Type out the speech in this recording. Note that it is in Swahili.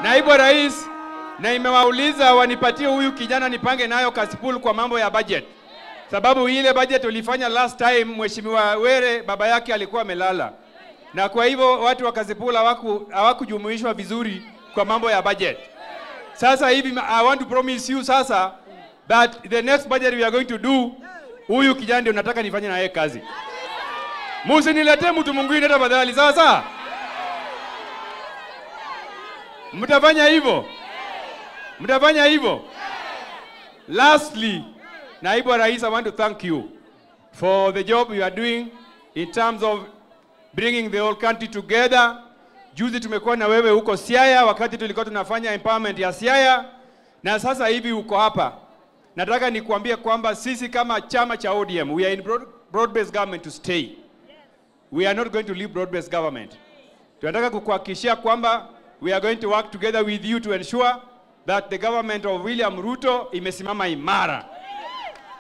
Naibu Rais, na imewauliza wanipatie huyu kijana nipange nayo Kasipul kwa mambo ya budget. Sababu ile budget ulifanya last time, Mheshimiwa Were baba yake alikuwa amelala. Na kwa hivyo watu wa Kasipul hawakujumuishwa vizuri kwa mambo ya budget. Sasa hivi I want to promise you sasa that the next budget we are going to do, huyu kijana ndio nataka nifanye na yeye kazi. Msiniletee mtu mwingine tafadhali, sawa sawa? Mtafanya hivyo? Mtafanya hivyo? Lastly, Naibu Rais, I want to thank you for the job you are doing in terms of bringing the whole country together. Juzi tumekuwa na wewe huko Siaya wakati tulikuwa tunafanya empowerment ya Siaya, na sasa hivi uko hapa. Nataka nikuambie kwamba sisi kama chama cha ODM, we are in broad-based government to stay. We are not going to leave broad-based government. Tunataka kukuhakikishia kwamba we are going to work together with you to ensure that the government of William Ruto imesimama imara.